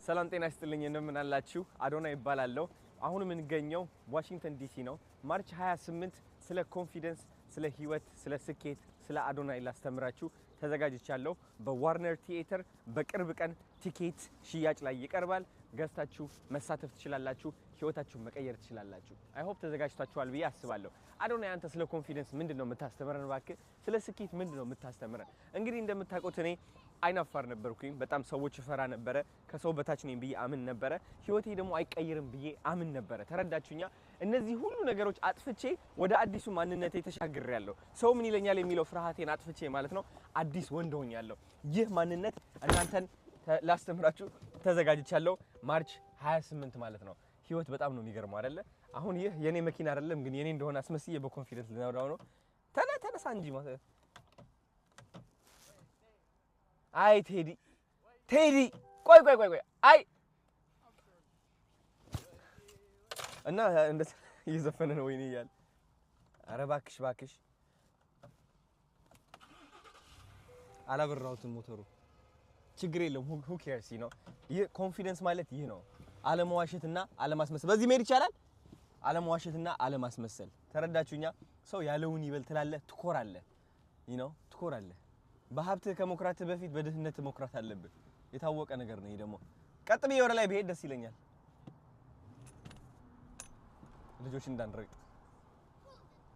ሰላም ጤና ይስጥልኝ፣ እንደምን አላችሁ? አዶናይ እባላለሁ። አሁን የምንገኘው ዋሽንግተን ዲሲ ነው። March 28 ስለ confidence፣ ስለ ህይወት፣ ስለ ስኬት፣ ስለ አዶናይ ላስተምራችሁ ተዘጋጅቻለሁ። በዋርነር ቲയേተር በቅርብ ቀን ቲኬት ሽያጭ ላይ ይቀርባል። ገዝታችሁ መሳተፍ ትችላላችሁ። ህይወታችሁን መቀየር ትችላላችሁ። I hope ተዘጋጅታችኋል ብዬ አስባለሁ። አዶናይ፣ አንተ ስለ confidence ምንድን ነው የምታስተምረን? እባክህ ስለ ስኬት ምንድን ነው የምታስተምረን? እንግዲህ እንደምታውቁት እኔ አይናፋር ነበርኩኝ። በጣም ሰዎች እፈራ ነበረ። ከሰው በታች ነኝ ብዬ አምን ነበረ። ህይወቴ ደግሞ አይቀይርም ብዬ አምን ነበረ። ተረዳችሁኛ? እነዚህ ሁሉ ነገሮች አጥፍቼ ወደ አዲሱ ማንነቴ ተሻግሬያለሁ። ሰው ምን ይለኛል የሚለው ፍርሃቴን አጥፍቼ ማለት ነው አዲስ ወንድ ሆኛለሁ። ይህ ማንነት እናንተን ላስተምራችሁ ተዘጋጅቻለሁ። March 28 ማለት ነው። ህይወት በጣም ነው የሚገርመው አይደለ? አሁን ይህ የኔ መኪና አይደለም፣ ግን የኔ እንደሆነ አስመስዬ በ confidence ልነዳው ነው። ተነሳ እንጂ ማለት። አይ ቴዲ፣ ቴዲ፣ ቆይ ቆይ ቆይ ቆይ፣ አይ እና እንደ እየዘፈነ ነው ወይኔ እያለ። ኧረ እባክሽ እባክሽ፣ አላበራሁትም ሞተሩ። ችግር የለውም፣ who cares ነው። ይህ confidence ማለት ይህ ነው። አለመዋሸትና አለማስመሰል። በዚህ መሄድ ይቻላል። አለመዋሸትና አለማስመሰል። ተረዳችሁኛ? ሰው ያለውን ይበል ትላለህ፣ ትኮራለህ። ይህ ነው፣ ትኮራለህ። በሀብትህ ከመኩራትህ በፊት በድህነት መኩራት አለብህ። የታወቀ ነገር ነው። ይሄ ደግሞ ቀጥ ብዬ ወደ ላይ ብሄድ ደስ ይለኛል። ልጆች እንዳንረግጥ።